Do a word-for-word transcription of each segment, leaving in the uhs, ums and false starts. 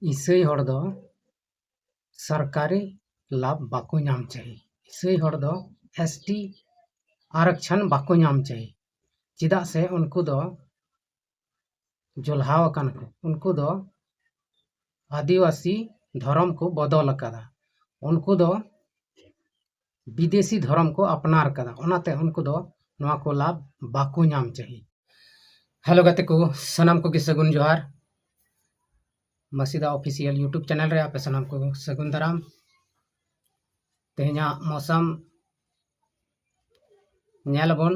ᱤᱥᱟᱹᱭ ᱦᱚᱲ ᱫᱚ ᱥᱚᱨᱠᱟᱨᱤ ᱞᱟᱵᱷ ᱵᱟᱠᱚ ᱧᱟᱢ ᱪᱟᱹᱦᱤ᱾ ᱤᱥᱟᱹᱭ ᱦᱚᱲ ᱫᱚ ᱮᱥ ᱴᱤ ᱟᱨᱚᱠᱪᱷᱚᱱ ᱵᱟᱠᱚ ᱧᱟᱢ ᱪᱟᱹᱦᱤ᱾ ᱪᱮᱫᱟᱜ ᱥᱮ ᱩᱱᱠᱩ ᱫᱚ ᱡᱚᱞᱦᱟᱣ ᱟᱠᱟᱱᱟ ᱠᱚ᱾ ᱩᱱᱠᱩ ᱫᱚ ᱟᱹᱫᱤᱵᱟᱹᱥᱤ ᱫᱷᱚᱨᱚᱢ ᱠᱚ ᱵᱚᱫᱚᱞ ᱟᱠᱟᱫᱟ᱾ ᱩᱱᱠᱩ ᱫᱚ ᱵᱤᱫᱮᱥᱤ ᱫᱷᱚᱨᱚᱢ ᱠᱚ ᱟᱯᱱᱟᱨ ᱟᱠᱟᱫᱟ᱾ ᱚᱱᱟᱛᱮ ᱩᱱᱠᱩ ᱫᱚ ᱱᱚᱣᱟ ᱠᱚ ᱞᱟᱵᱷ ᱵᱟᱠᱚ ᱧᱟᱢ ᱪᱟᱹᱦᱤ᱾ ᱦᱮᱞᱳ ᱜᱟᱛᱮ ᱠᱚ, ᱥᱟᱱᱟᱢ ᱠᱚᱜᱮ ᱥᱟᱹᱜᱩᱱ ᱡᱚᱦᱟᱨ᱾ ᱢᱟᱥᱤᱫᱟ ᱚᱯᱷᱤᱥᱤᱭᱟᱞ YouTube ᱪᱮᱱᱮᱞ ᱨᱮ ᱟᱯᱮ ᱥᱟᱱᱟᱢ ᱠᱚ ᱥᱟᱹᱜᱩᱱ ᱫᱟᱨᱟᱢ᱾ ᱛᱮᱦᱮᱧᱟᱜ ᱢᱳᱥᱟᱢ ᱧᱮᱞ ᱟᱵᱚᱱ,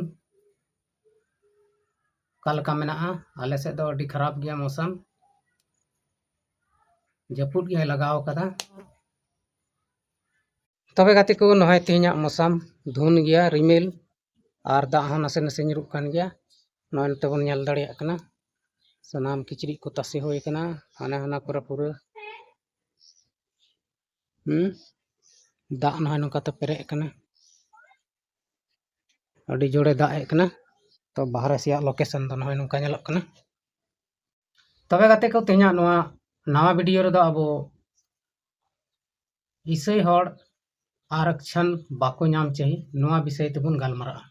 ᱚᱠᱟ ᱞᱮᱠᱟ ᱢᱮᱱᱟᱜᱼᱟ᱾ ᱟᱞᱮ ᱥᱮᱫ ᱫᱚ ᱟᱹᱰᱤ ᱠᱷᱟᱨᱟᱯ ᱜᱮᱭᱟ ᱢᱳᱥᱟᱢ, ᱡᱟᱹᱯᱩᱫ ᱜᱮ ᱞᱟᱜᱟᱣ ᱠᱟᱫᱟ᱾ ᱛᱚᱵᱮ ᱜᱟᱛᱮ ᱠᱚ, ᱱᱚᱜᱼᱚᱭ ᱛᱮᱦᱮᱧᱟᱜ ᱢᱳᱥᱟᱢ ᱫᱷᱩᱱ ᱜᱮᱭᱟ, ᱨᱤᱢᱤᱞ ᱟᱨ ᱫᱟᱜ ᱦᱚᱸ ᱱᱟᱥᱮ ᱱᱟᱥᱮ ᱧᱩᱨᱩᱜ ᱠᱟᱱ ᱜᱮᱭᱟ᱾ ᱱᱚᱜᱼᱚᱭ ᱱᱚᱛᱮ ᱵᱚᱱ ᱧᱮᱞ ᱫᱟᱲᱮᱭᱟᱜ ᱠᱟᱱᱟ, ᱥᱟᱱᱟᱢ ᱠᱤᱪᱨᱤᱡ ᱠᱚ ᱛᱟᱥᱮ ᱦᱩᱭ ᱠᱟᱱᱟ᱾ ᱦᱟᱱᱮ ᱦᱟᱱᱟ ᱠᱚᱨᱮ ᱯᱩᱨᱟᱹ, ᱦᱩᱸ, ᱫᱟᱜ ᱱᱚᱜᱼᱚᱭ ᱱᱚᱝᱠᱟ ᱛᱮ ᱯᱮᱨᱮᱡ ᱠᱟᱱᱟ᱾ ᱟᱹᱰᱤ ᱡᱳᱨᱮ ᱫᱟᱜ ᱮᱫ ᱠᱟᱱᱟ᱾ ᱛᱚ, ᱵᱟᱦᱨᱮ ᱥᱮᱭᱟᱜ ᱞᱳᱠᱮᱥᱚᱱ ᱫᱚ ᱱᱚᱜᱼᱚᱭ ᱱᱚᱝᱠᱟ ᱧᱮᱞᱚᱜ ᱠᱟᱱᱟ᱾ ᱛᱚᱵᱮ ᱜᱟᱛᱮ ᱠᱚ, ᱛᱮᱦᱮᱧᱟᱜ ᱱᱚᱣᱟ ᱱᱟᱣᱟ ᱵᱷᱤᱰᱤᱭᱳ ᱨᱮᱫᱚ ᱟᱵᱚ ᱤᱥᱟᱹᱭ ᱦᱚᱲ ᱟᱨᱚᱠᱪᱷᱚᱱ ᱵᱟᱠᱚ ᱧᱟᱢ ᱪᱟᱹᱦᱤ, ᱱᱚᱣᱟ ᱵᱤᱥᱚᱭ ᱛᱮᱵᱚᱱ ᱜᱟᱞᱢᱟᱨᱟᱜᱼᱟ᱾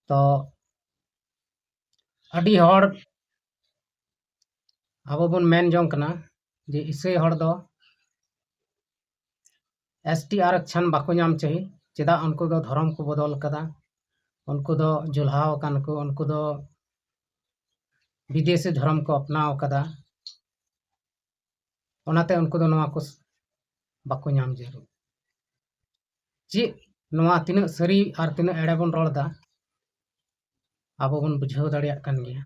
ᱛᱚ, ᱟᱹᱰᱤ ᱦᱚᱲ ᱟᱵᱚ ᱵᱚᱱ ᱢᱮᱱ ᱡᱚᱝ ᱠᱟᱱᱟ ᱡᱮ ᱤᱥᱟᱹᱭ ᱦᱚᱲ ᱫᱚ ᱮᱥ ᱴᱤ ᱟᱨᱚᱠᱪᱷᱚᱱ ᱵᱟᱠᱚ ᱧᱟᱢ ᱪᱟᱹᱦᱤ᱾ ᱪᱮᱫᱟᱜ? ᱩᱱᱠᱩ ᱫᱚ ᱫᱷᱚᱨᱚᱢ ᱠᱚ ᱵᱚᱫᱚᱞ ᱠᱟᱫᱟ, ᱩᱱᱠᱩ ᱫᱚ ᱡᱚᱞᱦᱟᱣ ᱟᱠᱟᱱ ᱠᱚ, ᱩᱱᱠᱩ ᱫᱚ ᱵᱤᱫᱮᱥᱤ ᱫᱷᱚᱨᱚᱢ ᱠᱚ ᱟᱯᱱᱟᱣ ᱠᱟᱫᱟ᱾ ᱚᱱᱟᱛᱮ ᱩᱱᱠᱩ ᱫᱚ ᱱᱚᱣᱟ ᱠᱚ ᱵᱟᱠᱚ ᱧᱟᱢ ᱡᱟᱹᱨᱩᱲ᱾ ᱪᱮᱫ ᱱᱚᱣᱟ ᱛᱤᱱᱟᱹᱜ ᱥᱟᱹᱨᱤ ᱟᱨ ᱛᱤᱱᱟᱹᱜ ᱮᱲᱮ ᱵᱚᱱ ᱨᱚᱲ ᱮᱫᱟ, ᱟᱵᱚ ᱵᱚᱱ ᱵᱩᱡᱷᱟᱹᱣ ᱫᱟᱲᱮᱭᱟᱜ ᱠᱟᱱ ᱜᱮᱭᱟ᱾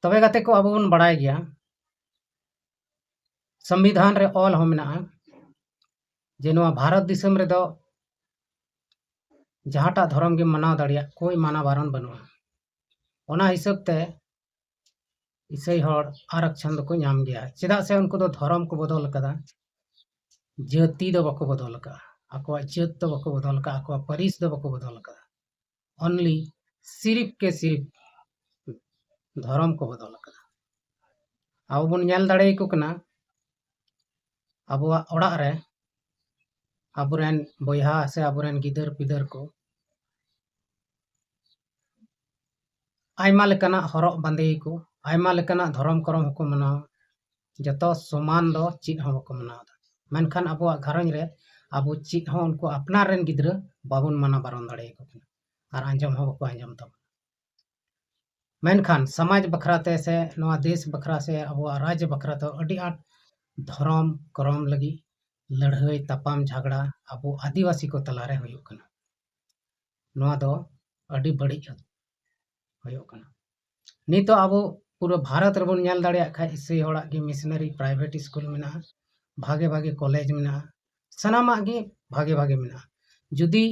ᱛᱚᱵᱮ ᱜᱟᱛᱮ ᱠᱚ, ᱟᱵᱚ ᱵᱚᱱ ᱵᱟᱲᱟᱭ ᱜᱮᱭᱟ, ᱥᱚᱝᱵᱤᱫᱷᱟᱱ ᱨᱮ ᱚᱞ ᱦᱚᱸ ᱢᱮᱱᱟᱜᱼᱟ ᱡᱮ ᱱᱚᱣᱟ ᱵᱷᱟᱨᱚᱛ ᱫᱤᱥᱚᱢ ᱨᱮᱫᱚ ᱡᱟᱦᱟᱸᱴᱟᱜ ᱫᱷᱚᱨᱚᱢ ᱜᱮᱢ ᱢᱟᱱᱟᱣ ᱫᱟᱲᱮᱭᱟᱜ, ᱠᱳᱭ ᱢᱟᱱᱟ ᱵᱟᱨᱚᱱ ᱵᱟᱹᱱᱩᱜᱼᱟ᱾ ᱚᱱᱟ ᱦᱤᱥᱟᱹᱵ ᱛᱮ ᱤᱥᱟᱹᱭ ᱦᱚᱲ ᱟᱨᱚᱠᱪᱷᱚᱱ ᱫᱚᱠᱚ ᱧᱟᱢ ᱜᱮᱭᱟ᱾ ᱪᱮᱫᱟᱜ ᱥᱮ ᱩᱱᱠᱩ ᱫᱚ ᱫᱷᱚᱨᱚᱢ ᱠᱚ ᱵᱚᱫᱚᱞ ᱟᱠᱟᱫᱟ, ᱡᱟᱹᱛᱤ ᱫᱚ ᱵᱟᱠᱚ ᱵᱚᱫᱚᱞ ᱟᱠᱟᱫᱟ, ᱟᱠᱚᱣᱟᱜ ᱡᱟᱹᱛ ᱫᱚ ᱵᱟᱠᱚ ᱵᱚᱫᱚᱞ ᱟᱠᱟᱫᱟ, ᱟᱠᱚᱣᱟᱜ ᱯᱟᱹᱨᱤᱥ ᱫᱚ ᱵᱟᱠᱚ ᱵᱚᱫᱚᱞ ᱟᱠᱟᱫᱟ᱾ ᱚᱱᱞᱤ ᱥᱤᱨᱤᱯ ᱠᱮ ᱥᱤᱨᱤᱯ ᱫᱷᱚᱨᱚᱢ ᱠᱚ ᱵᱚᱫᱚᱞ ᱟᱠᱟᱫᱟ᱾ ᱟᱵᱚ ᱵᱚᱱ ᱧᱮᱞ ᱫᱟᱲᱮᱭᱟᱠᱚ ᱠᱟᱱᱟ, ᱟᱵᱚᱣᱟᱜ ᱚᱲᱟᱜ ᱨᱮ ᱟᱵᱚᱨᱮᱱ ᱵᱚᱭᱦᱟ ᱥᱮ ᱟᱵᱚᱨᱮᱱ ᱜᱤᱫᱟᱹᱨ ᱯᱤᱫᱟᱹᱨ ᱠᱚ ᱟᱭᱢᱟ ᱞᱮᱠᱟᱱᱟᱜ ᱦᱚᱨᱚᱜ ᱵᱟᱸᱫᱮᱭᱟᱠᱚ, ᱟᱭᱢᱟ ᱞᱮᱠᱟᱱᱟᱜ ᱫᱷᱚᱨᱚᱢ ᱠᱚᱨᱚᱢ ᱦᱚᱸᱠᱚ ᱢᱟᱱᱟᱣᱟ᱾ ᱡᱚᱛᱚ ᱥᱚᱢᱟᱱ ᱫᱚ ᱪᱮᱫ ᱦᱚᱸ ᱵᱟᱠᱚ ᱢᱟᱱᱟᱣ ᱮᱫᱟ᱾ ᱢᱮᱱᱠᱷᱟᱱ ᱟᱵᱚᱣᱟᱜ ᱜᱷᱟᱨᱚᱸᱡᱽ ᱨᱮ ᱟᱵᱚ ᱪᱮᱫ ᱦᱚᱸ ᱩᱱᱠᱩ ᱟᱯᱱᱟᱨ ᱨᱮᱱ ᱜᱤᱫᱽᱨᱟᱹ ᱵᱟᱵᱚᱱ ᱢᱟᱱᱟ ᱵᱟᱨᱚᱱ ᱫᱟᱲᱮᱭᱟᱠᱚ ᱠᱟᱱᱟ, ᱟᱨ ᱟᱸᱡᱚᱢ ᱦᱚᱸ ᱵᱟᱠᱚ ᱟᱸᱡᱚᱢ ᱛᱟᱵᱚᱱᱟ᱾ ᱢᱮᱱᱠᱷᱟᱱ ᱥᱚᱢᱟᱡᱽ ᱵᱟᱠᱷᱨᱟ ᱛᱮ ᱥᱮ ᱱᱚᱣᱟ ᱫᱮᱥ ᱵᱟᱠᱷᱨᱟ ᱥᱮ ᱟᱵᱚᱣᱟᱜ ᱨᱟᱡᱽ ᱵᱟᱠᱷᱨᱟ ᱫᱚ ᱟᱹᱰᱤ ᱟᱸᱴ ᱫᱷᱚᱨᱚᱢ ᱠᱚᱨᱚᱢ ᱞᱟᱹᱜᱤᱫ ᱞᱟᱹᱲᱦᱟᱹᱭ ᱛᱟᱯᱟᱢ ᱡᱷᱟᱜᱽᱲᱟ ᱟᱵᱚ ᱟᱹᱫᱤᱵᱟᱹᱥᱤ ᱠᱚ ᱛᱟᱞᱟᱨᱮ ᱦᱩᱭᱩᱜ ᱠᱟᱱᱟ᱾ ᱱᱚᱣᱟ ᱫᱚ ᱟᱹᱰᱤ ᱵᱟᱹᱲᱤᱡ ᱦᱩᱭᱩᱜ ᱠᱟᱱᱟ᱾ ᱱᱤᱛᱚᱜ ᱟᱵᱚ ᱯᱩᱨᱟᱹ ᱵᱷᱟᱨᱚᱛ ᱨᱮᱵᱚᱱ ᱧᱮᱞ ᱫᱟᱲᱮᱭᱟᱜ ᱠᱷᱟᱡ, ᱤᱥᱟᱹᱭ ᱦᱚᱲᱟᱜ ᱜᱮ ᱢᱤᱥᱚᱱᱟᱨᱤ ᱯᱨᱟᱭᱵᱷᱮᱴ ᱥᱠᱩᱞ ᱢᱮᱱᱟᱜᱼᱟ, ᱵᱷᱟᱜᱮ ᱵᱷᱟᱜᱮ ᱠᱚᱞᱮᱡᱽ ᱢᱮᱱᱟᱜᱼᱟ, ᱥᱟᱱᱟᱢᱟᱜ ᱜᱮ ᱵᱷᱟᱜᱮ ᱵᱷᱟᱜᱮ ᱢᱮᱱᱟᱜᱼᱟ᱾ ᱡᱩᱫᱤ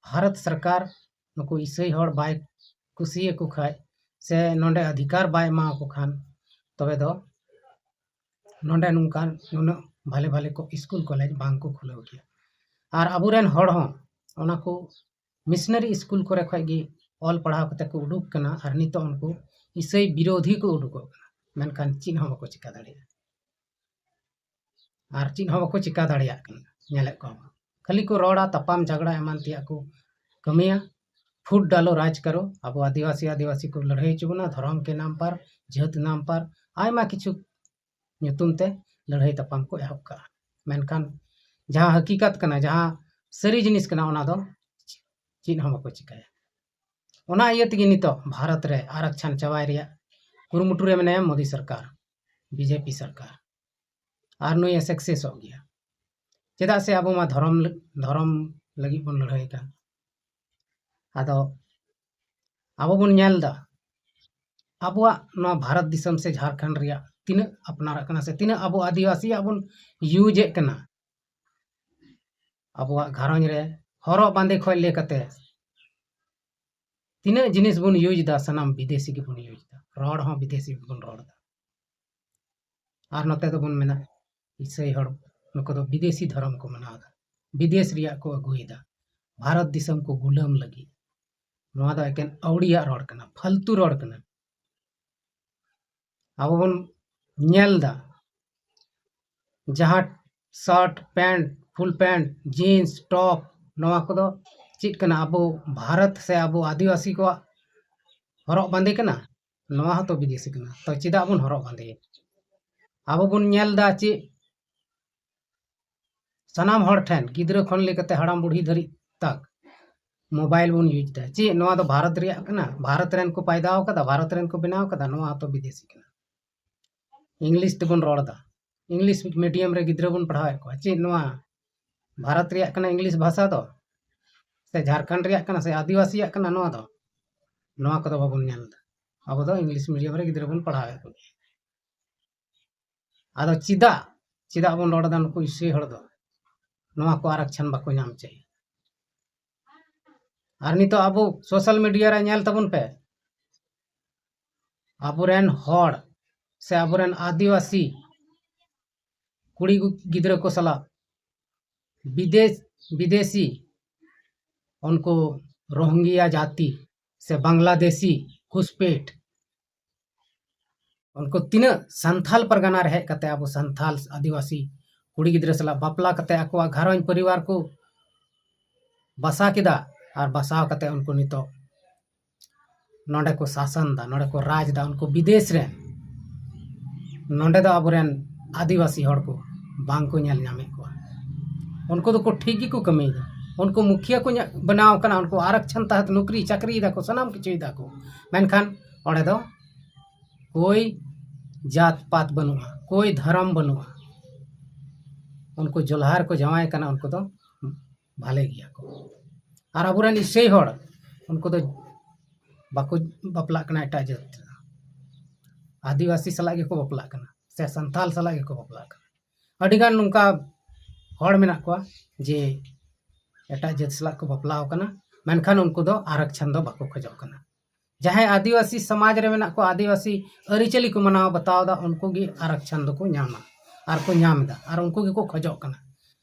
ᱵᱷᱟᱨᱚᱛ ᱥᱚᱨᱠᱟᱨ ᱱᱩᱠᱩ ᱤᱥᱟᱹᱭ ᱦᱚᱲ ᱵᱟᱭ ᱠᱩᱥᱤᱭᱟᱠᱚ ᱠᱷᱟᱡ ᱥᱮ ᱱᱚᱰᱮ ᱚᱫᱷᱤᱠᱟᱨ ᱵᱟᱭ ᱮᱢᱟᱣᱟᱠᱚ ᱠᱷᱟᱱ, ᱛᱚᱵᱮ ᱫᱚ ᱱᱚᱰᱮ ᱱᱚᱝᱠᱟᱱ ᱱᱩᱱᱟᱹᱜ ᱵᱷᱟᱞᱮ ᱵᱷᱟᱞᱮ ᱠᱚ ᱥᱠᱩᱞ ᱠᱚᱞᱮᱡᱽ ᱵᱟᱝ ᱠᱚ ᱠᱷᱩᱞᱟᱹᱣ ᱠᱮᱭᱟ᱾ ᱟᱨ ᱟᱵᱚᱨᱮᱱ ᱦᱚᱲ ᱦᱚᱸ ᱚᱱᱟ ᱠᱚ ᱢᱤᱥᱚᱱᱟᱨᱤ ᱥᱠᱩᱞ ᱠᱚᱨᱮ ᱠᱷᱚᱡ ᱜᱮ ᱚᱞ ᱯᱟᱲᱦᱟᱣ ᱠᱟᱛᱮ ᱠᱚ ᱩᱰᱩᱠ ᱠᱟᱱᱟ, ᱟᱨ ᱱᱤᱛᱚᱜ ᱩᱱᱠᱩ ᱤᱥᱟᱹᱭ ᱵᱤᱨᱳᱫᱷᱤ ᱠᱚ ᱩᱰᱩᱠᱚᱜ ᱠᱟᱱᱟ, ᱢᱮᱱᱠᱷᱟᱱ ᱪᱮᱫ ᱦᱚᱸ ᱵᱟᱠᱚ ᱪᱤᱠᱟ ᱫᱟᱲᱮᱭᱟᱜᱼᱟ᱾ ᱟᱨ ᱪᱮᱫ ᱦᱚᱸ ᱵᱟᱠᱚ ᱪᱤᱠᱟ ᱫᱟᱲᱮᱭᱟᱜ ᱠᱟᱱᱟ, ᱧᱮᱞᱮᱫ ᱠᱚᱣᱟ ᱵᱚᱱ᱾ ᱠᱷᱟᱹᱞᱤ ᱠᱚ ᱨᱚᱲᱟ, ᱛᱟᱯᱟᱢ ᱡᱷᱟᱜᱽᱲᱟ ᱮᱢᱟᱱ ᱛᱮᱭᱟᱜ ᱠᱚ ᱠᱟᱹᱢᱤᱭᱟ᱾ ᱯᱷᱩᱴ ᱰᱟᱞᱳ ᱨᱟᱡᱽ ᱠᱟᱨᱳ, ᱟᱵᱚ ᱟᱹᱫᱤᱵᱟᱹᱥᱤ ᱟᱹᱫᱤᱵᱟᱹᱥᱤ ᱠᱚ ᱞᱟᱹᱲᱦᱟᱹᱭ ᱦᱚᱪᱚ ᱵᱚᱱᱟ, ᱫᱷᱚᱨᱚᱢ ᱠᱮ ᱱᱟᱢ ᱯᱟᱨ, ᱡᱟᱹᱛ ᱱᱟᱢ ᱯᱟᱨ, ᱟᱭᱢᱟ ᱠᱤᱪᱷᱩ ᱧᱩᱛᱩᱢ ᱛᱮ ᱞᱟᱹᱲᱦᱟᱹᱭ ᱛᱟᱯᱟᱢ ᱠᱚ ᱮᱦᱚᱵ ᱠᱟᱜᱼᱟ᱾ ᱢᱮᱱᱠᱷᱟᱱ ᱡᱟᱦᱟᱸ ᱦᱟᱹᱠᱤᱠᱟᱛ ᱠᱟᱱᱟ, ᱡᱟᱦᱟᱸ ᱥᱟᱹᱨᱤ ᱡᱤᱱᱤᱥ ᱠᱟᱱᱟ, ᱚᱱᱟ ᱫᱚ ᱪᱮᱫ ᱦᱚᱸ ᱵᱟᱠᱚ ᱪᱤᱠᱟᱹᱭᱟ᱾ ᱚᱱᱟ ᱤᱭᱟᱹ ᱛᱮᱜᱮ ᱱᱤᱛᱚᱜ ᱵᱷᱟᱨᱚᱛ ᱨᱮ ᱟᱨᱟᱠᱪᱷᱟᱱ ᱪᱟᱵᱟᱭ ᱨᱮᱭᱟᱜ ᱠᱩᱨᱩᱢᱩᱴᱩ ᱨᱮ ᱢᱮᱱᱟᱭᱟ ᱢᱳᱫᱤ ᱥᱚᱨᱠᱟᱨ, ᱵᱤᱡᱮᱯᱤ ᱥᱚᱨᱠᱟᱨ᱾ ᱟᱨ ᱱᱩᱭ ᱮ ᱥᱟᱠᱥᱮᱥᱚᱜ ᱜᱮᱭᱟ, ᱪᱮᱫᱟᱜ ᱥᱮ ᱟᱵᱚ ᱢᱟ ᱫᱷᱚᱨᱚᱢ ᱞᱟᱹ-, ᱫᱷᱚᱨᱚᱢ ᱞᱟᱹᱜᱤᱫ ᱵᱚᱱ ᱞᱟᱹᱲᱦᱟᱹᱭ ᱠᱟᱱ᱾ ᱟᱫᱚ ᱟᱵᱚ ᱵᱚᱱ ᱧᱮᱞ ᱮᱫᱟ, ᱟᱵᱚᱣᱟᱜ ᱱᱚᱣᱟ ᱵᱷᱟᱨᱚᱛ ᱫᱤᱥᱚᱢ ᱥᱮ ᱡᱷᱟᱲᱠᱷᱚᱸᱰ ᱨᱮᱭᱟᱜ ᱛᱤᱱᱟᱹᱜ ᱟᱯᱱᱟᱨᱟᱜ ᱠᱟᱱᱟ ᱥᱮ ᱛᱤᱱᱟᱹᱜ ᱟᱵᱚ ᱟᱹᱫᱤᱵᱟᱹᱥᱤᱭᱟᱜ ᱵᱚᱱ ᱤᱭᱩᱡᱮᱫ ᱠᱟᱱᱟ᱾ ᱟᱵᱚᱣᱟᱜ ᱜᱷᱟᱨᱚᱸᱡᱽ ᱨᱮ ᱦᱚᱨᱚᱜ ᱵᱟᱸᱫᱮ ᱠᱷᱚᱱ ᱞᱟᱹᱭ ᱠᱟᱛᱮ ᱛᱤᱱᱟᱹᱜ ᱡᱤᱱᱤᱥ ᱵᱚᱱ ᱤᱭᱩᱡᱽ ᱮᱫᱟ, ᱥᱟᱱᱟᱢ ᱵᱤᱫᱮᱥᱤ ᱜᱮᱵᱚᱱ ᱤᱭᱩᱡᱽ ᱮᱫᱟ᱾ ᱨᱚᱲ ᱦᱚᱸ ᱵᱤᱫᱮᱥᱤ ᱜᱮᱵᱚᱱ ᱨᱚᱲ ᱮᱫᱟ᱾ ᱟᱨ ᱱᱚᱛᱮ ᱫᱚᱵᱚᱱ ᱢᱮᱱᱟ, ᱤᱥᱟᱹᱭ ᱦᱚᱲ, ᱱᱩᱠᱩ ᱫᱚ ᱵᱤᱫᱮᱥᱤ ᱫᱷᱚᱨᱚᱢ ᱠᱚ ᱢᱟᱱᱟᱣ ᱮᱫᱟ, ᱵᱤᱫᱮᱥ ᱨᱮᱭᱟᱜ ᱠᱚ ᱟᱹᱜᱩᱭᱮᱫᱟ ᱵᱷᱟᱨᱚᱛ ᱫᱤᱥᱚᱢ ᱠᱚ ᱜᱩᱞᱟᱹᱢ ᱞᱟᱹᱜᱤᱫ᱾ ᱱᱚᱣᱟ ᱫᱚ ᱮᱠᱮᱱ ᱟᱹᱣᱲᱤᱭᱟᱜ ᱨᱚᱲ ᱠᱟᱱᱟ, ᱯᱷᱟᱞᱛᱩ ᱨᱚᱲ ᱠᱟᱱᱟ᱾ ᱟᱵᱚ ᱵᱚᱱ ᱧᱮᱞ ᱮᱫᱟ, ᱡᱟᱦᱟᱸ ᱥᱟᱨᱴ ᱯᱮᱱᱴ, ᱯᱷᱩᱞ ᱯᱮᱱᱴ, ᱡᱤᱱᱥ ᱴᱚᱯ, ᱱᱚᱣᱟ ᱠᱚᱫᱚ ᱪᱮᱫ ᱠᱟᱱᱟ? ᱟᱵᱚ ᱵᱷᱟᱨᱚᱛ ᱥᱮ ᱟᱵᱚ ᱟᱹᱫᱤᱵᱟᱹᱥᱤ ᱠᱚᱣᱟᱜ ᱦᱚᱨᱚᱜ ᱵᱟᱸᱫᱮ ᱠᱟᱱᱟ? ᱱᱚᱣᱟ ᱦᱚᱸᱛᱚ ᱵᱤᱫᱮᱥᱤ ᱠᱟᱱᱟ᱾ ᱛᱚ ᱪᱮᱫᱟᱜ ᱵᱚᱱ ᱦᱚᱨᱚᱜ ᱵᱟᱸᱫᱮᱭᱟ? ᱟᱵᱚ ᱵᱚᱱ ᱧᱮᱞ ᱮᱫᱟ ᱪᱮᱫ ᱥᱟᱱᱟᱢ ᱦᱚᱲ ᱴᱷᱮᱱ, ᱜᱤᱫᱽᱨᱟᱹ ᱠᱷᱚᱱ ᱞᱟᱹᱭ ᱠᱟᱛᱮ ᱦᱟᱲᱟᱢ ᱵᱩᱲᱦᱤ ᱫᱷᱟᱹᱨᱤᱡ ᱛᱟᱠ ᱢᱳᱵᱟᱭᱤᱞ ᱵᱚᱱ ᱤᱭᱩᱡᱽ ᱮᱫᱟ᱾ ᱪᱮᱫ ᱱᱚᱣᱟ ᱫᱚ ᱵᱷᱟᱨᱚᱛ ᱨᱮᱭᱟᱜ ᱠᱟᱱᱟ? ᱵᱷᱟᱨᱚᱛ ᱨᱮᱱ ᱠᱚ ᱯᱟᱭᱫᱟᱣ ᱠᱟᱫᱟ, ᱵᱷᱟᱨᱚᱛ ᱨᱮᱱ ᱠᱚ ᱵᱮᱱᱟᱣ ᱠᱟᱫᱟ? ᱱᱚᱣᱟ ᱦᱚᱸᱛᱚ ᱵᱤᱫᱮᱥᱤ ᱠᱟᱱᱟ᱾ ᱤᱝᱞᱤᱥ ᱛᱮᱵᱚᱱ ᱨᱚᱲ ᱮᱫᱟ, ᱤᱝᱞᱤᱥ ᱢᱤᱰᱤᱭᱟᱢ ᱨᱮ ᱜᱤᱫᱽᱨᱟᱹ ᱵᱚᱱ ᱯᱟᱲᱦᱟᱣᱮᱫ ᱠᱚᱣᱟ᱾ ᱪᱮᱫ ᱱᱚᱣᱟ ᱵᱷᱟᱨᱚᱛ ᱨᱮᱭᱟᱜ ᱠᱟᱱᱟ ᱤᱝᱞᱤᱥ ᱵᱷᱟᱥᱟ ᱫᱚ? ᱥᱮ ᱡᱷᱟᱲᱠᱷᱚᱸᱰ ᱨᱮᱭᱟᱜ ᱠᱟᱱᱟ, ᱥᱮ ᱟᱹᱫᱤᱵᱟᱹᱥᱤᱭᱟᱜ ᱠᱟᱱᱟ ᱱᱚᱣᱟ ᱫᱚ? ᱱᱚᱣᱟ ᱠᱚᱫᱚ ᱵᱟᱵᱚᱱ ᱧᱮᱞ ᱮᱫᱟ᱾ ᱟᱵᱚ ᱫᱚ ᱤᱝᱞᱤᱥ ᱢᱤᱰᱤᱭᱟᱢ ᱨᱮ ᱜᱤᱫᱽᱨᱟᱹ ᱵᱚᱱ ᱯᱟᱲᱦᱟᱣᱮᱫ ᱠᱚᱣᱟ᱾ ᱟᱫᱚ ᱪᱮᱫᱟᱜ, ᱪᱮᱫᱟᱜ ᱵᱚᱱ ᱨᱚᱲ ᱮᱫᱟ ᱱᱩᱠᱩ ᱤᱥᱟᱹᱭ ᱦᱚᱲ ᱫᱚ ᱱᱚᱣᱟ ᱠᱚ ᱟᱨᱟᱠᱪᱷᱟᱱ ᱵᱟᱠᱚ ᱧᱟᱢ ᱪᱟᱹᱭ? ᱟᱨ ᱱᱤᱛᱚᱜ ᱟᱵᱚ ᱥᱳᱥᱟᱞ ᱢᱤᱰᱤᱭᱟ ᱨᱮ ᱧᱮᱞ ᱛᱟᱵᱚᱱ ᱯᱮ, ᱟᱵᱚᱨᱮᱱ ᱦᱚᱲ ᱥᱮ ᱟᱵᱚᱨᱮᱱ ᱟᱹᱫᱤᱵᱟᱹᱥᱤ ᱠᱩᱲᱤ ᱜᱤᱫᱽᱨᱟᱹ ᱠᱚ ᱥᱟᱞᱟᱜ ᱵᱤᱫᱮᱥ, ᱵᱤᱫᱮᱥᱤ, ᱩᱱᱠᱩ ᱨᱳᱦᱤᱝᱜᱤᱭᱟ ᱡᱟᱹᱛᱤ ᱥᱮ ᱵᱟᱝᱞᱟᱫᱮᱥᱤ ᱜᱷᱩᱥᱯᱮᱴ, ᱩᱱᱠᱩ ᱛᱤᱱᱟᱹᱜ ᱥᱟᱱᱛᱷᱟᱞ ᱯᱟᱨᱜᱟᱱᱟ ᱨᱮ ᱦᱮᱡ ᱠᱟᱛᱮ ᱟᱵᱚ ᱥᱟᱱᱛᱷᱟᱞ ᱟᱹᱫᱤᱵᱟᱹᱥᱤ ᱠᱩᱲᱤ ᱜᱤᱫᱽᱨᱟᱹ ᱥᱟᱞᱟᱜ ᱵᱟᱯᱞᱟ ᱠᱟᱛᱮ ᱟᱠᱚᱣᱟᱜ ᱜᱷᱟᱨᱚᱸᱡᱽ ᱯᱚᱨᱤᱵᱟᱨ ᱠᱚ ᱵᱟᱥᱟ ᱠᱮᱫᱟ, ᱟᱨ ᱵᱟᱥᱟᱣ ᱠᱟᱛᱮ ᱩᱱᱠᱩ ᱱᱤᱛᱚᱜ ᱱᱚᱰᱮ ᱠᱚ ᱥᱟᱥᱚᱱ ᱫᱟ, ᱱᱚᱰᱮ ᱠᱚ ᱨᱟᱡᱽ ᱫᱟ, ᱩᱱᱠᱩ ᱵᱤᱫᱮᱥ ᱨᱮ᱾ ᱱᱚᱰᱮ ᱫᱚ ᱟᱵᱚᱨᱮᱱ ᱟᱹᱫᱤᱵᱟᱹᱥᱤ ᱦᱚᱲ ᱠᱚ ᱵᱟᱝ ᱠᱚ ᱧᱮᱞ ᱧᱟᱢᱮᱫ ᱠᱚᱣᱟ᱾ ᱩᱱᱠᱩ ᱫᱚᱠᱚ ᱴᱷᱤᱠ ᱜᱮᱠᱚ ᱠᱟᱹᱢᱤᱭᱮᱫᱟ᱾ ᱩᱱᱠᱩ ᱢᱩᱠᱷᱤᱭᱟᱹ ᱠᱚ ᱧᱟ-, ᱵᱮᱱᱟᱣ ᱠᱟᱱᱟ, ᱩᱱᱠᱩ ᱟᱨᱟᱠᱪᱷᱟᱱ ᱛᱟᱦᱮᱸ ᱱᱚᱠᱨᱤ ᱪᱟᱹᱠᱨᱤᱭ ᱫᱟᱠᱚ, ᱥᱟᱱᱟᱢ ᱠᱤᱪᱷᱩᱭ ᱫᱟᱠᱚ, ᱢᱮᱱᱠᱷᱟᱱ ᱚᱸᱰᱮ ᱫᱚ ᱠᱳᱭ ᱡᱟᱛ ᱯᱟᱛ ᱵᱟᱹᱱᱩᱜᱼᱟ, ᱠᱳᱭ ᱫᱷᱚᱨᱚᱢ ᱵᱟᱹᱱᱩᱜᱼᱟ᱾ ᱩᱱᱠᱩ ᱡᱚᱞᱦᱟ ᱨᱮᱠᱚ ᱡᱟᱶᱟᱭ ᱠᱟᱱᱟ, ᱩᱱᱠᱩ ᱫᱚ ᱵᱷᱟᱞᱮ ᱜᱮᱭᱟ ᱠᱚ᱾ ᱟᱨ ᱟᱵᱚᱨᱮᱱ ᱤᱥᱟᱹᱭ ᱦᱚᱲ, ᱩᱱᱠᱩ ᱫᱚ ᱵᱟᱠᱚ ᱵᱟᱯᱞᱟᱜ ᱠᱟᱱᱟ ᱮᱴᱟᱜ ᱡᱟᱹᱛ ᱨᱮ᱾ ᱟᱹᱫᱤᱵᱟᱹᱥᱤ ᱥᱟᱞᱟᱜ ᱜᱮᱠᱚ ᱵᱟᱯᱞᱟᱜ ᱠᱟᱱᱟ ᱥᱮ ᱥᱟᱱᱛᱟᱞ ᱥᱟᱞᱟᱜ ᱜᱮᱠᱚ ᱵᱟᱯᱞᱟᱜ ᱠᱟᱱᱟ᱾ ᱟᱹᱰᱤᱜᱟᱱ ᱱᱚᱝᱠᱟ ᱦᱚᱲ ᱢᱮᱱᱟᱜ ᱠᱚᱣᱟ ᱡᱮ ᱮᱴᱟᱜ ᱡᱟᱹᱛ ᱥᱟᱞᱟᱜ ᱠᱚ ᱵᱟᱯᱞᱟ ᱟᱠᱟᱱᱟ, ᱢᱮᱱᱠᱷᱟᱱ ᱩᱱᱠᱩ ᱫᱚ ᱟᱨᱟᱠᱪᱷᱟᱱ ᱫᱚ ᱵᱟᱠᱚ ᱠᱷᱚᱡᱚᱜ ᱠᱟᱱᱟ᱾ ᱡᱟᱦᱟᱸᱭ ᱟᱹᱫᱤᱵᱟᱹᱥᱤ ᱥᱚᱢᱟᱡᱽ ᱨᱮ ᱢᱮᱱᱟᱜ ᱠᱚᱣᱟ, ᱟᱹᱫᱤᱵᱟᱹᱥᱤ ᱟᱹᱨᱤᱪᱟᱹᱞᱤ ᱠᱚ ᱢᱟᱱᱟᱣ ᱵᱟᱛᱟᱣ ᱮᱫᱟ, ᱩᱱᱠᱩ ᱜᱮ ᱟᱨᱟᱠᱪᱷᱟᱱ ᱫᱚᱠᱚ ᱧᱟᱢᱟ ᱟᱨ ᱠᱚ ᱧᱟᱢ ᱮᱫᱟ, ᱟᱨ ᱩᱱᱠᱩ ᱜᱮᱠᱚ ᱠᱷᱚᱡᱚᱜ ᱠᱟᱱᱟ᱾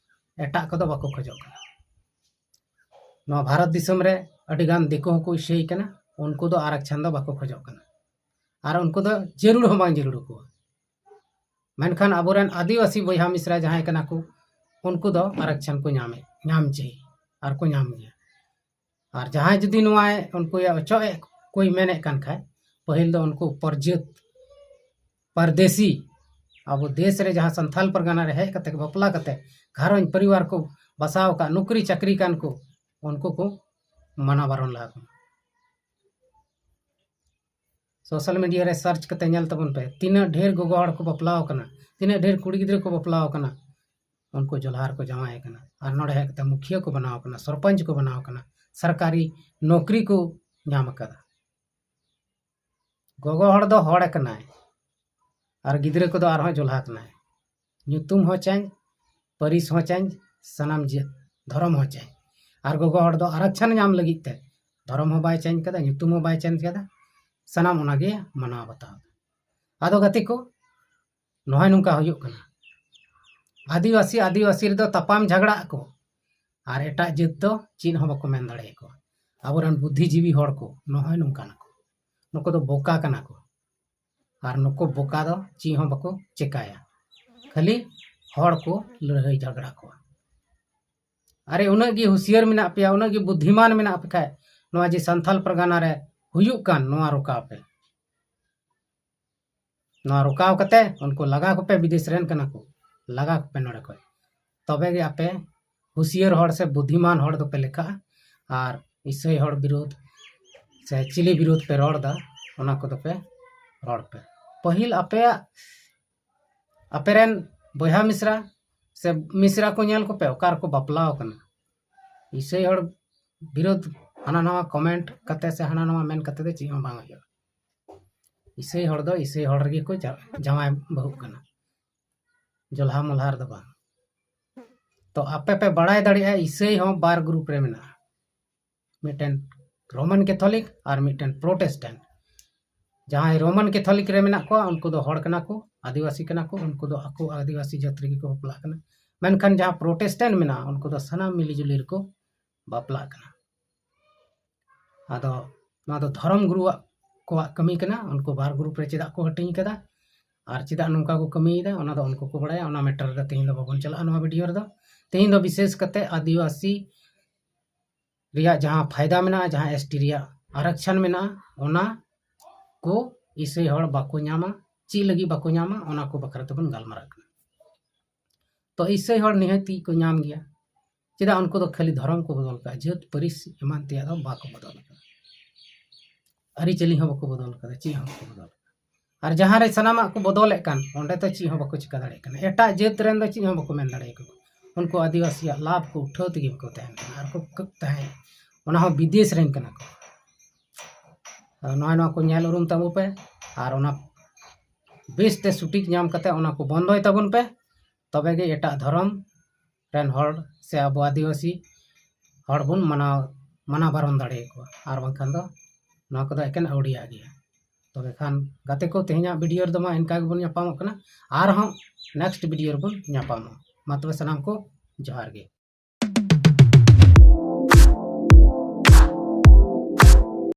ᱮᱴᱟᱜ ᱠᱚᱫᱚ ᱵᱟᱠᱚ ᱠᱷᱚᱡᱚᱜ ᱠᱟᱱᱟ᱾ ᱱᱚᱣᱟ ᱵᱷᱟᱨᱚᱛ ᱫᱤᱥᱚᱢ ᱨᱮ ᱟᱹᱰᱤᱜᱟᱱ ᱫᱤᱠᱩ ᱦᱚᱸᱠᱚ ᱤᱥᱟᱹᱭ ᱠᱟᱱᱟ, ᱩᱱᱠᱩ ᱫᱚ ᱟᱨᱟᱠᱪᱷᱟᱱ ᱫᱚ ᱵᱟᱠᱚ ᱠᱷᱚᱡᱚᱜ ᱠᱟᱱᱟ᱾ ᱟᱨ ᱩᱱᱠᱩ ᱫᱚ ᱡᱟᱹᱨᱩᱲ ᱦᱚᱸ ᱵᱟᱝ ᱡᱟᱹᱨᱩᱲ ᱟᱠᱚᱣᱟ᱾ ᱢᱮᱱᱠᱷᱟᱱ ᱟᱵᱚᱨᱮᱱ ᱟᱹᱫᱤᱵᱟᱹᱥᱤ ᱵᱚᱭᱦᱟ ᱢᱤᱥᱨᱟ ᱡᱟᱦᱟᱸᱭ ᱠᱟᱱᱟ ᱠᱚ, ᱩᱱᱠᱩ ᱫᱚ ᱟᱨᱟᱠᱪᱷᱚᱱ ᱠᱚ ᱧᱟᱢᱮᱫ, ᱧᱟᱢ ᱪᱟᱹᱦᱤ, ᱟᱨ ᱠᱚ ᱧᱟᱢ ᱜᱮᱭᱟ᱾ ᱟᱨ ᱡᱟᱦᱟᱸᱭ ᱡᱩᱫᱤ ᱱᱚᱣᱟ ᱩᱱᱠᱩᱭ ᱚᱪᱚᱜ ᱮ ᱠᱚᱭ ᱢᱮᱱᱮᱫ ᱠᱟᱱ ᱠᱷᱟᱡ, ᱯᱟᱹᱦᱤᱞ ᱫᱚ ᱩᱱᱠᱩ ᱯᱚᱨᱡᱟᱹᱛ, ᱯᱟᱨᱫᱮᱥᱤ, ᱟᱵᱚ ᱫᱮᱥ ᱨᱮ ᱡᱟᱦᱟᱸ ᱥᱟᱱᱛᱷᱟᱞ ᱯᱟᱨᱜᱟᱱᱟ ᱨᱮ ᱦᱮᱡ ᱠᱟᱛᱮ, ᱵᱟᱯᱞᱟ ᱠᱟᱛᱮ, ᱜᱷᱟᱨᱚᱸᱡᱽ ᱯᱚᱨᱤᱵᱟᱨ ᱠᱚ ᱵᱟᱥᱟᱣ ᱟᱠᱟᱫ, ᱱᱚᱠᱨᱤ ᱪᱟᱹᱠᱨᱤ ᱠᱟᱱ ᱠᱚ, ᱩᱱᱠᱩ ᱠᱚ ᱢᱟᱱᱟ ᱵᱟᱨᱚᱱ ᱞᱟᱜᱟᱣ ᱠᱚᱣᱟ᱾ ᱥᱳᱥᱟᱞ ᱢᱤᱰᱤᱭᱟ ᱨᱮ ᱥᱟᱨᱪ ᱠᱟᱛᱮ ᱧᱮᱞ ᱛᱟᱵᱚᱱ ᱯᱮ, ᱛᱤᱱᱟᱹᱜ ᱰᱷᱮᱨ ᱜᱚᱜᱚ ᱦᱚᱲ ᱠᱚ ᱵᱟᱯᱞᱟᱣ ᱟᱠᱟᱱᱟ, ᱛᱤᱱᱟᱹᱜ ᱰᱷᱮᱨ ᱠᱩᱲᱤ ᱜᱤᱫᱽᱨᱟᱹ ᱠᱚ ᱵᱟᱯᱞᱟᱣ ᱟᱠᱟᱱᱟ, ᱩᱱᱠᱩ ᱡᱚᱞᱦᱟ ᱨᱮᱠᱚ ᱡᱟᱶᱟᱭ ᱟᱠᱟᱱᱟ᱾ ᱟᱨ ᱱᱚᱰᱮ ᱦᱮᱡ ᱠᱟᱛᱮ ᱢᱩᱠᱷᱤᱭᱟᱹ ᱠᱚ ᱵᱮᱱᱟᱣ ᱟᱠᱟᱱᱟ, ᱥᱚᱨᱯᱚᱧᱪ ᱠᱚ ᱵᱮᱱᱟᱣ ᱟᱠᱟᱱᱟ, ᱥᱚᱨᱠᱟᱨᱤ ᱱᱚᱠᱨᱤ ᱠᱚ ᱧᱟᱢ ᱟᱠᱟᱫᱟ᱾ ᱜᱚᱜᱚ ᱦᱚᱲ ᱫᱚ ᱦᱚᱲ ᱠᱟᱱᱟᱭ, ᱟᱨ ᱜᱤᱫᱽᱨᱟᱹ ᱠᱚᱫᱚ ᱟᱨᱦᱚᱸ ᱡᱚᱞᱦᱟ ᱠᱟᱱᱟᱭ᱾ ᱧᱩᱛᱩᱢ ᱦᱚᱸ ᱪᱮᱧᱡᱽ, ᱯᱟᱹᱨᱤᱥ ᱦᱚᱸ ᱪᱮᱧᱡᱽ, ᱥᱟᱱᱟᱢ ᱡᱟᱹᱛ ᱫᱷᱚᱨᱚᱢ ᱦᱚᱸ ᱪᱮᱧᱡᱽ᱾ ᱟᱨ ᱜᱚᱜᱚ ᱦᱚᱲ ᱫᱚ ᱟᱨᱟᱠᱪᱷᱚᱱ ᱧᱟᱢ ᱞᱟᱹᱜᱤᱫ ᱛᱮ ᱫᱷᱚᱨᱚᱢ ᱦᱚᱸ ᱵᱟᱭ ᱪᱮᱧᱡᱽ ᱠᱟᱫᱟ, ᱧᱩᱛᱩᱢ ᱦᱚᱸ ᱵᱟᱭ ᱪᱮᱧᱡᱽ ᱠᱟᱫᱟ, ᱥᱟᱱᱟᱢ ᱚᱱᱟᱜᱮ ᱢᱟᱱᱟᱣ ᱵᱟᱛᱟᱣ ᱫᱟ᱾ ᱟᱫᱚ ᱜᱟᱛᱮ ᱠᱚ, ᱱᱚᱜᱼᱚᱭ ᱱᱚᱝᱠᱟ ᱦᱩᱭᱩᱜ ᱠᱟᱱᱟ᱾ ᱟᱹᱫᱤᱵᱟᱹᱥᱤ ᱟᱹᱫᱤᱵᱟᱹᱥᱤ ᱨᱮᱫᱚ ᱛᱟᱯᱟᱢ ᱡᱷᱟᱜᱽᱲᱟᱜ ᱟᱠᱚ, ᱟᱨ ᱮᱴᱟᱜ ᱡᱟᱹᱛ ᱫᱚ ᱪᱮᱫ ᱦᱚᱸ ᱵᱟᱠᱚ ᱢᱮᱱ ᱫᱟᱲᱮᱭᱟᱠᱚᱣᱟ᱾ ᱟᱵᱚᱨᱮᱱ ᱵᱩᱫᱽᱫᱷᱤᱡᱤᱵᱤ ᱦᱚᱲ ᱠᱚ ᱱᱚᱜᱼᱚᱭ ᱱᱚᱝᱠᱟᱱ ᱟᱠᱚ, ᱱᱩᱠᱩ ᱫᱚ ᱵᱚᱠᱟ ᱠᱟᱱᱟ ᱠᱚ᱾ ᱟᱨ ᱱᱩᱠᱩ ᱵᱚᱠᱟ ᱫᱚ ᱪᱮᱫ ᱦᱚᱸ ᱵᱟᱠᱚ ᱪᱮᱠᱟᱭᱟ, ᱠᱷᱟᱹᱞᱤ ᱦᱚᱲ ᱠᱚ ᱞᱟᱹᱲᱦᱟᱹᱭ ᱡᱷᱟᱜᱽᱲᱟ ᱠᱚᱣᱟ᱾ ᱟᱨᱮ, ᱩᱱᱟᱹᱜ ᱜᱮ ᱦᱩᱥᱤᱭᱟᱹᱨ ᱢᱮᱱᱟᱜ ᱯᱮᱭᱟ, ᱩᱱᱟᱹᱜ ᱜᱮ ᱵᱩᱫᱽᱫᱷᱤᱢᱟᱱ ᱢᱮᱱᱟᱜ ᱯᱮ ᱠᱷᱟᱡ, ᱱᱚᱣᱟ ᱡᱮ ᱥᱟᱱᱛᱟᱞ ᱯᱟᱨᱜᱟᱱᱟ ᱨᱮ ᱦᱩᱭᱩᱜ ᱠᱟᱱ, ᱱᱚᱣᱟ ᱨᱚᱠᱟᱣ ᱯᱮ᱾ ᱱᱚᱣᱟ ᱨᱚᱠᱟᱣ ᱠᱟᱛᱮ ᱩᱱᱠᱩ ᱞᱟᱜᱟ ᱠᱚᱯᱮ, ᱵᱤᱫᱮᱥ ᱨᱮᱱ ᱠᱟᱱᱟ ᱠᱚ, ᱞᱟᱜᱟ ᱠᱚᱯᱮ ᱱᱚᱰᱮ ᱠᱷᱚᱡ᱾ ᱛᱚᱵᱮ ᱜᱮ ᱟᱯᱮ ᱦᱩᱥᱤᱭᱟᱹᱨ ᱦᱚᱲ ᱥᱮ ᱵᱩᱫᱽᱫᱷᱤᱢᱟᱱ ᱦᱚᱲ ᱫᱚᱯᱮ ᱞᱮᱠᱷᱟᱜᱼᱟ᱾ ᱟᱨ ᱤᱥᱟᱹᱭ ᱦᱚᱲ ᱵᱤᱨᱩᱫᱷ ᱥᱮ ᱪᱤᱞᱤ ᱵᱤᱨᱩᱫᱷ ᱯᱮ ᱨᱚᱲ ᱫᱟ, ᱚᱱᱟ ᱠᱚᱫᱚ ᱯᱮ ᱨᱚᱲ ᱯᱮ᱾ ᱯᱟᱹᱦᱤᱞ ᱟᱯᱮᱭᱟᱜ, ᱟᱯᱮᱨᱮᱱ ᱵᱚᱭᱦᱟ ᱢᱤᱥᱨᱟ ᱥᱮ ᱢᱤᱥᱨᱟ ᱠᱚ ᱧᱮᱞ ᱠᱚᱯᱮ, ᱚᱠᱟ ᱨᱮᱠᱚ ᱵᱟᱯᱞᱟᱣ ᱠᱟᱱᱟ᱾ ᱤᱥᱟᱹᱭ ᱦᱚᱲ ᱵᱤᱨᱩᱫᱷ ᱦᱟᱱᱟ ᱱᱟᱣᱟ ᱠᱚᱢᱮᱱᱴ ᱠᱟᱛᱮ ᱥᱮ ᱦᱟᱱᱟ ᱱᱟᱣᱟ ᱢᱮᱱ ᱠᱟᱛᱮ ᱫᱚ ᱪᱮᱫ ᱦᱚᱸ ᱵᱟᱝ ᱦᱩᱭᱩᱜᱼᱟ᱾ ᱤᱥᱟᱹᱭ ᱦᱚᱲ ᱫᱚ ᱤᱥᱟᱹᱭ ᱦᱚᱲ ᱨᱮᱜᱮ ᱠᱚ ᱡᱟ-, ᱡᱟᱶᱟᱭ ᱵᱟᱹᱦᱩᱜ ᱠᱟᱱᱟ, ᱡᱚᱞᱦᱟ ᱢᱚᱞᱦᱟ ᱨᱮᱫᱚ ᱵᱟᱝ᱾ ᱛᱚ ᱟᱯᱮ ᱯᱮ ᱵᱟᱲᱟᱭ ᱫᱟᱲᱮᱭᱟᱜᱼᱟ, ᱤᱥᱟᱹᱭ ᱦᱚᱸ ᱵᱟᱨ ᱜᱨᱩᱯ ᱨᱮ ᱢᱮᱱᱟᱜᱼᱟ, ᱢᱤᱫᱴᱮᱱ ᱨᱳᱢᱟᱱ ᱠᱮᱛᱷᱚᱞᱤᱠ ᱟᱨ ᱢᱤᱫᱴᱮᱱ ᱯᱨᱚᱴᱮᱥᱴᱮᱱᱴ᱾ ᱡᱟᱦᱟᱸᱭ ᱨᱳᱢᱟᱱ ᱠᱮᱛᱷᱚᱞᱤᱠ ᱨᱮ ᱢᱮᱱᱟᱜ ᱠᱚᱣᱟ, ᱩᱱᱠᱩ ᱫᱚ ᱦᱚᱲ ᱠᱟᱱᱟ ᱠᱚ, ᱟᱹᱫᱤᱵᱟᱹᱥᱤ ᱠᱟᱱᱟ ᱠᱚ, ᱩᱱᱠᱩ ᱫᱚ ᱟᱠᱚ ᱟᱹᱫᱤᱵᱟᱹᱥᱤ ᱡᱟᱹᱛ ᱨᱮᱜᱮ ᱠᱚ ᱵᱟᱯᱞᱟᱜ ᱠᱟᱱᱟ᱾ ᱢᱮᱱᱠᱷᱟᱱ ᱡᱟᱦᱟᱸ ᱯᱨᱚᱴᱮᱥᱴᱮᱱᱴ ᱢᱮᱱᱟᱜᱼᱟ, ᱩᱱᱠᱩ ᱫᱚ ᱥᱟᱱᱟᱢ ᱢᱤᱞᱤ ᱡᱩᱞᱤ ᱨᱮᱠᱚ ᱵᱟᱯᱞᱟᱜ ᱠᱟᱱᱟ᱾ ᱟᱫᱚ ᱱᱚᱣᱟ ᱫᱚ ᱫᱷᱚᱨᱚᱢ ᱜᱩᱨᱩᱣᱟᱜ ᱠᱚᱣᱟᱜ ᱠᱟᱹᱢᱤ ᱠᱟᱱᱟ, ᱩᱱᱠᱩ ᱵᱟᱨ ᱜᱨᱩᱯ ᱨᱮ ᱪᱮᱫᱟᱜ ᱠᱚ ᱦᱟᱹᱴᱤᱧ ᱠᱟᱫᱟ ᱟᱨ ᱪᱮᱫᱟᱜ ᱱᱚᱝᱠᱟ ᱠᱚ ᱠᱟᱹᱢᱤᱭᱮᱫᱟ, ᱚᱱᱟ ᱫᱚ ᱩᱱᱠᱩ ᱠᱚ ᱵᱟᱲᱟᱭᱟ᱾ ᱚᱱᱟ ᱢᱮᱴᱟᱨ ᱨᱮᱫᱚ ᱛᱮᱦᱮᱧ ᱫᱚ ᱵᱟᱵᱚᱱ ᱪᱟᱞᱟᱜᱼᱟ ᱱᱚᱣᱟ ᱵᱷᱤᱰᱤᱭᱳ ᱨᱮᱫᱚ᱾ ᱛᱮᱦᱮᱧ ᱫᱚ ᱵᱤᱥᱮᱥ ᱠᱟᱛᱮ ᱟᱹᱫᱤᱵᱟᱹᱥᱤ ᱨᱮᱭᱟᱜ ᱡᱟᱦᱟᱸ ᱯᱷᱟᱭᱫᱟ ᱢᱮᱱᱟᱜᱼᱟ, ᱡᱟᱦᱟᱸ ᱮᱥᱴᱤ ᱨᱮᱭᱟᱜ ᱟᱨᱟᱠᱪᱷᱟᱱ ᱢᱮᱱᱟᱜᱼᱟ, ᱚᱱᱟ ᱠᱚ ᱤᱥᱟᱹᱭ ᱦᱚᱲ ᱵᱟᱠᱚ ᱧᱟᱢᱟ, ᱪᱮᱫ ᱞᱟᱹᱜᱤᱫ ᱵᱟᱠᱚ ᱧᱟᱢᱟ, ᱚᱱᱟ ᱠᱚ ᱵᱟᱠᱷᱨᱟ ᱛᱮᱵᱚᱱ ᱜᱟᱞᱢᱟᱨᱟᱜ ᱠᱟᱱᱟ᱾ ᱛᱚ ᱤᱥᱟᱹᱭ ᱦᱚᱲ ᱱᱤᱦᱟᱹᱛᱤ ᱠᱚ ᱧᱟᱢ ᱜᱮᱭᱟ᱾ ᱪᱮᱫᱟᱜ? ᱩᱱᱠᱩ ᱫᱚ ᱠᱷᱟᱹᱞᱤ ᱫᱷᱚᱨᱚᱢ ᱠᱚ ᱵᱚᱫᱚᱞ ᱠᱟᱜᱼᱟ, ᱡᱟᱹᱛ ᱯᱟᱹᱨᱤᱥ ᱮᱢᱟᱱ ᱛᱮᱭᱟᱜ ᱫᱚ ᱵᱟᱠᱚ ᱵᱚᱫᱚᱞ ᱠᱟᱜᱼᱟ, ᱟᱹᱨᱤᱪᱟᱹᱞᱤ ᱦᱚᱸ ᱵᱟᱠᱚ ᱵᱚᱫᱚᱞ ᱠᱟᱫᱟ, ᱪᱮᱫ ᱦᱚᱸ ᱵᱟᱠᱚ ᱵᱚᱫᱚᱞ ᱠᱟᱫᱟ᱾ ᱟᱨ ᱡᱟᱦᱟᱸ ᱨᱮ ᱥᱟᱱᱟᱢᱟᱜ ᱠᱚ ᱵᱚᱫᱚᱞᱮᱫ ᱠᱟᱱ, ᱚᱸᱰᱮ ᱫᱚ ᱪᱮᱫ ᱦᱚᱸ ᱵᱟᱠᱚ ᱪᱤᱠᱟ ᱫᱟᱲᱮᱭᱟᱜ ᱠᱟᱱᱟ, ᱮᱴᱟᱜ ᱡᱟᱹᱛ ᱨᱮᱱ ᱫᱚ ᱪᱮᱫ ᱦᱚᱸ ᱵᱟᱠᱚ ᱢᱮᱱ ᱫᱟᱲᱮᱭᱟᱠᱚ ᱠᱟᱱᱟ᱾ ᱩᱱᱠᱩ ᱟᱹᱫᱤᱵᱟᱹᱥᱤᱭᱟᱜ ᱞᱟᱵᱷ ᱠᱚ ᱩᱴᱷᱟᱹᱣ ᱛᱮᱜᱮ ᱠᱚ ᱛᱟᱦᱮᱱ ᱠᱟᱱᱟ ᱟᱨ ᱠᱚ ᱠᱟᱹᱜ ᱛᱟᱦᱮᱸᱫ, ᱚᱱᱟ ᱦᱚᱸ ᱵᱤᱫᱮᱥ ᱨᱮᱱ ᱠᱟᱱᱟ ᱠᱚ᱾ ᱟᱫᱚ ᱱᱚᱜᱼᱚᱭ ᱱᱚᱣᱟ ᱠᱚ ᱧᱮᱞ ᱩᱨᱩᱢ ᱛᱟᱵᱚ ᱯᱮ ᱟᱨ ᱚᱱᱟ ᱵᱮᱥ ᱛᱮ ᱥᱚᱴᱷᱤᱠ ᱧᱟᱢ ᱠᱟᱛᱮ ᱚᱱᱟ ᱠᱚ ᱵᱚᱱᱫᱚᱭ ᱛᱟᱵᱚᱱ ᱯᱮ, ᱛᱚᱵᱮ ᱜᱮ ᱮᱴᱟᱜ ᱫᱷᱚᱨᱚᱢ ᱨᱮᱱ ᱦᱚᱲ ᱥᱮ ᱟᱵᱚ ᱟᱹᱫᱤᱵᱟᱹᱥᱤ ᱦᱚᱲ ᱵᱚᱱ ᱢᱟᱱᱟᱣ, ᱢᱟᱱᱟ ᱵᱟᱨᱚᱱ ᱫᱟᱲᱮᱭᱟᱠᱚᱣᱟ, ᱟᱨ ᱵᱟᱝᱠᱷᱟᱱ ᱫᱚ ᱱᱚᱣᱟ ᱠᱚᱫᱚ ᱮᱠᱮᱱ ᱟᱹᱣᱲᱤᱭᱟᱜ ᱜᱮᱭᱟ᱾ ᱛᱚᱵᱮ ᱠᱷᱟᱱ ᱜᱟᱛᱮ ᱠᱚ, ᱛᱮᱦᱮᱧᱟᱜ ᱵᱷᱤᱰᱤᱭᱳ ᱨᱮᱫᱚ ᱢᱟ ᱤᱱᱠᱟ ᱜᱮᱵᱚᱱ ᱧᱟᱯᱟᱢᱚᱜ ᱠᱟᱱᱟ, ᱟᱨᱦᱚᱸ ᱱᱮᱠᱥᱴ ᱵᱷᱤᱰᱤᱭᱳ ᱨᱮᱵᱚᱱ ᱧᱟᱯᱟᱢᱚᱜᱼᱟ᱾ ᱢᱟ ᱛᱚᱵᱮ ᱥᱟᱱᱟᱢ ᱠᱚ ᱡᱚᱦᱟᱨ ᱜᱮ᱾